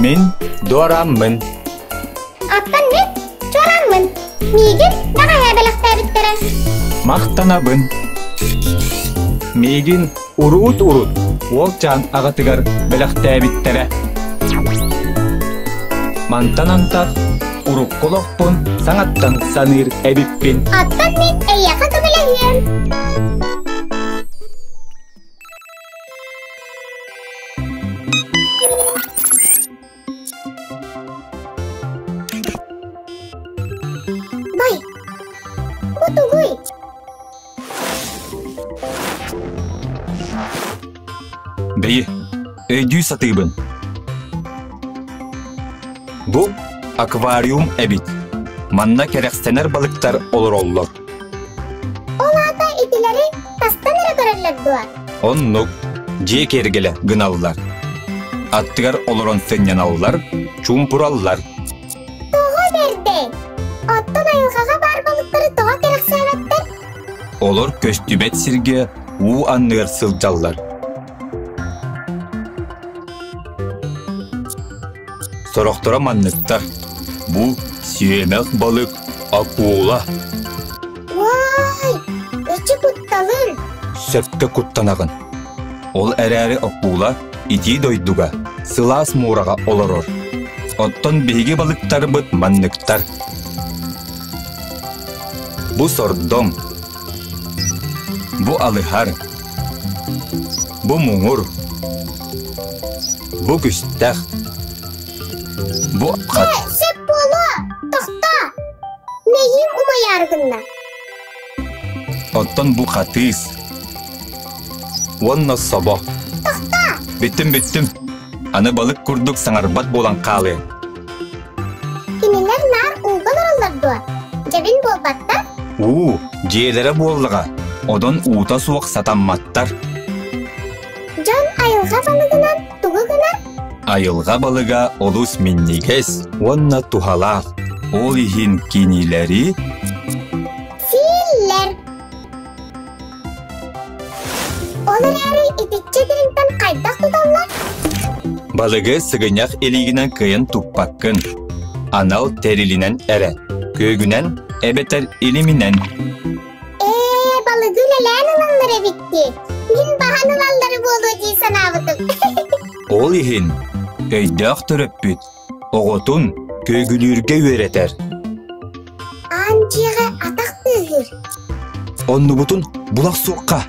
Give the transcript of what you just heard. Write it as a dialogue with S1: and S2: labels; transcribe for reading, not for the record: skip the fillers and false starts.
S1: Мин дуорааммын.
S2: Оттон мин чуорааммын. Миигин бэҕэһээ бэлэхтээбиттэрэ.
S1: Махтанабын. Миигин уруут-урут уолчаан аҕатыгар бэлэхтээбиттэрэ. Мантан антах урукку олохпун саҥаттан саныыр эбиппин.
S2: Оттон мин эйиэхэ көмөлөһүөм. Бай, бу тугуй?
S1: Бэйи, өйдүү сатыыбын. Бу аквариум эбит. Манна кэрэхсэнэр балыктар олороллор.
S2: Ол аата итилэри тастан эрэ көрөллөр дуо?
S1: Оннук дьиэ киэргэлэ гыналлар. Аттыгар олорон сынньаналлар, чуумпураллар.
S2: Тоҕо бэрдэй? Оттон айылҕаҕа баар балыктары тоҕо кэрэхсээбэттэр?
S1: Олор көстүбэт сиргэ уу анныгар сылдьаллар. Сорохторо манныктар. Бу сиэмэх балык акула.
S2: Уай! Эчи кутталын!
S1: Сөпкө куттанаҕын. Ол эрээри акула итии дойдуга, сылаас муураҕа олорор. Оттон биһиги балыктарбыт манныктар. Бу сордоҥ. Бу алыһар. Бу муҥур. Бу күстэх. Бу хат.
S2: Сөп буолуо! Тохтоо! Мэйиим умайаары гынна.
S1: Оттон бу хатыыс. Уонна собо.
S2: Тохтоо!
S1: Бүттүм бүттүм. Аны балык курдук саҥарбат буолан хаалыаҥ.
S2: Кинилэр наар ууга олороллор дуо? Дьэбин буолбаттар?
S1: Уу, дьиэлэрэ буоллаҕа. Одон уута суох сатамматтар.
S2: Дьон айылҕа балыгынан тугу гынар?
S1: Айылҕа балыга олус минньигэс уонна туһалаах. Ол иһин кинилэри
S2: Сииллэр. Ол эрээри итиччэ дириҥтэн хайдах туталлар?
S1: Балыгы сыгынньах илиигинэн кыайан туппаккын. Анал тэрилинэн эрэ, күөгүнэн эбэтэр илиминэн.
S2: Ээ, балыгы үлэлээн ылаллар эбит дии. Мин баһан ылаллары буолуо дии санаабытым.
S1: Ол иһин өйдөөх төрөппүт оҕотун күөгүлүүргэ үөрэтэр.
S2: Аан дьиэҕэ атах тыаһыыр.
S1: Оннубутун булах суохха.